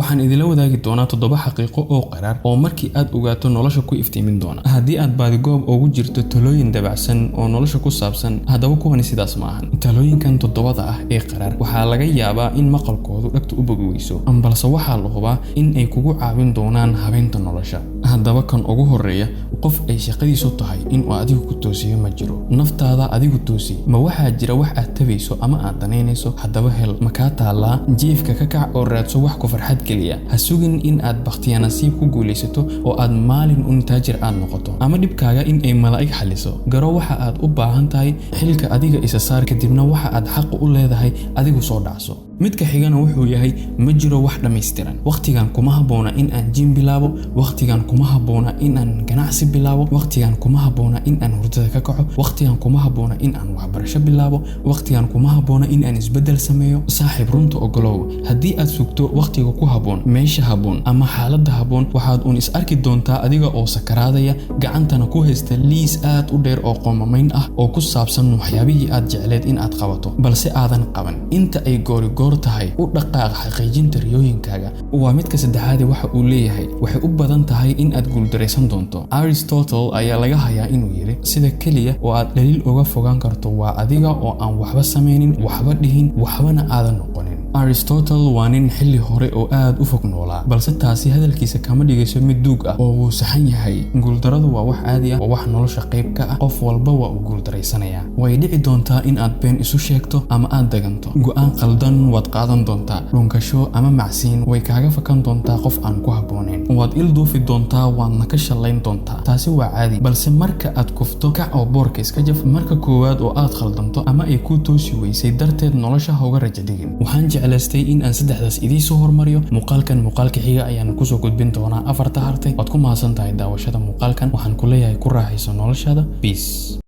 Waxaan idila wadaagi doonaa toddoba xaqiiqo oo qaraar oo markii aad ogaato nolosha ku iftiimin doona. Haddii aad baadigoob ugu jirto talooyin dabacsan oo nolosha ku saabsan, haddaba kuwani sidaas ma ahan. Talooyinkan toddobada ah ee qaraar waxaa laga yaabaa in maqalkoodu dhagta u bogi weyso, balse waxaa la hubaa in ay kugu caawin doonaan habeynta nolosha. Haddaba, kan ugu horeeya: qof ay shaqadiisu tahay inuu adigu ku toosiyo ma jiro. Naftaada adigu toosi. Ma waxaa jira wax aad tabayso ama aad danaynayso? Haddaba hel. Ma kaa taallaa? Jiifka ka kac oo raadso wax ku farxad geliya. Ha sugin in aad bakhtiya nasiib ku guulaysato oo aad maalin un taajir aad noqoto, ama dhibkaaga in ay malaa'ig xalliso. Garo waxa aad u baahan tahay, xilka adiga isa saar, kadibna waxa aad xaq u leedahay adigu soo dhacso. Midka xigana wuxuu yahay: ma jiro wax dhammaystiran. Wakhtigan kuma habboona in aan gym bilaabo, wakhtigan kuma habboona in aan ganacsi bilaabo, wakhtigan kuma habboona in aan hurdada ka kaco, wakhtigan kuma habboona in aan waxbarasho bilaabo, wakhtigan kuma habboona in aan isbeddel sameeyo. Saaxiib, runta ogolow. Haddii aad sugto wakhtiga ku habboon, meesha habboon ama xaaladda habboon, waxaad uun is arki doontaa adiga oo sakaraadaya, gacantana ku haysta liis aad u dheer oo qoomamayn ah oo ku saabsan waxyaabihii aad jecleed in aad qabato balse aadan qaban. Inta ay goorigoor tahay, u dhaqaaq xaqiijinta riyooyinkaaga. Waa midka saddexaadi. Waxa uu leeyahay: waxay u badan tahay in aad guuldaraysan doonto. Aristotle ayaa laga hayaa inuu yidhi: "Sida keliya oo aad dhaliil uga fogaan karto waa adiga oo aan waxba samaynin, waxba dhihin, waxbana aadan noqonin." Aristotle waa nin xilli hore oo aad u fog noolaa, balse taasi hadalkiisa kama dhigayso mid duug ah oo wuu saxan yahay. Guuldaradu waa wax caadi ah, waa wax nolosha qayb ka ah. Qof walba waa uu guuldaraysanaya. Way dhici doontaa in aad been isu sheegto ama aad daganto. Go'aan qaldan waad qaadan doontaa. Dhunkasho ama macsiin way kaaga fakan doontaa qof aan ku habboonayn. Waad il duufi doontaa, waadna ka shallayn doontaa. Taasi waa caadi. Balse marka aad kufto, kac oo boorka iska jaf. Marka koowaad oo aad khaldanto ama ay kuu toosi weysay darteed nolosha ha uga raja dhigin. Waxaan jeclaystay in aan saddexdaas idiin soo hormariyo. Muuqaalkan muuqaalka xiga ayaan kusoo gudbin doonaa afarta hartay. Waad ku mahadsan tahay daawashada muuqaalkan. Waxaan ku leeyahay, ku raaxayso noloshaada. Peace.